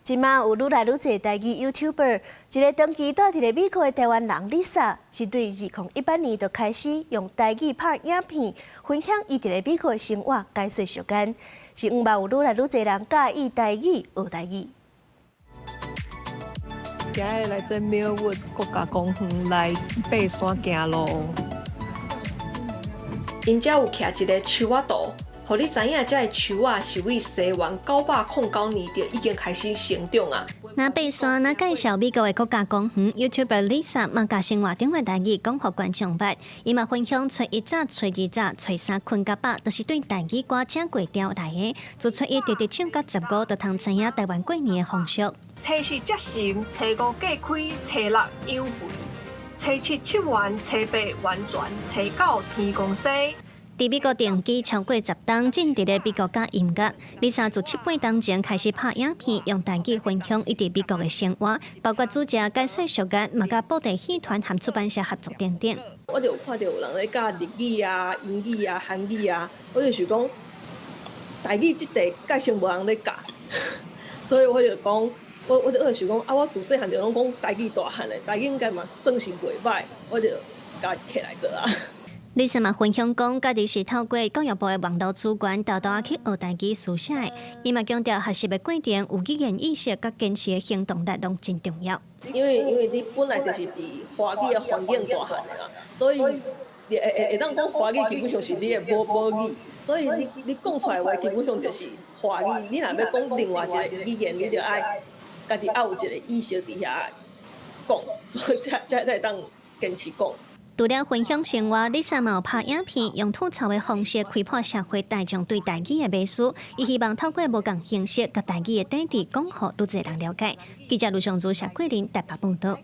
這馬有愈來愈濟台語 YouTuber，一个長期住佇咧美國的台灣人 Lisa，是對2018年就開始用台語拍影片，分享伊佇咧美國的生活解說時間，是毋捌有愈來愈濟人佮意台語學台語。今日來這 Millwoods 國家公園來爬山行路。𪜶遮有徛一个樹仔圖，予你知影這个樹仔是對西元909年就已經開始成長啊。若爬山，若介紹美國的國家公園，YouTuber Lisa 嘛共生活中的台語講予觀眾捌。伊嘛分享初一早、初二早、初三睏較飽，都是對台語歌正過調來的。自初一直直唱到15，就通知影台灣過年的風俗。初四接神，初五隔開，初六養肥，初七七元，初八完全，初九天公生。佇美國定居超過10冬，進佇咧美國佮音樂。Lisa 自七八冬前開始拍影片，用台語分享伊佇美國的生活，包括煮食、解說俗語，嘛佮布袋戲團和出版社合作等等。我就有看著有人咧教日語啊、英語啊、韓語啊，我就想講台語這塊蓋先無人咧教，所以我就講，我就想講啊，我自細漢就攏講台語大漢的，台語應該嘛算是袂䆀，我就共摕來做啊。 Lisa 嘛分享講，家己是透過教育部的網路資源，沓沓去學台語書寫的。伊嘛強調，學習的過程有語言意識佮堅持的行動力攏真重要。因為你本來就是佇華語的環境大漢的啦，所以你會當講華語基本上是你的母語，所以你講出來話基本上就是華語。你若欲講另外一个語言，你就愛家己愛有一个意識佇遐講，所以才會當堅持講。除了分享生活，Lisa 嘛有拍影片，用吐槽的方式開破社會大眾對台語的迷思。伊希望透過無仝形式，共台語的底蘊講予愈濟人了解。記者盧尚祖、謝桂林台北報導。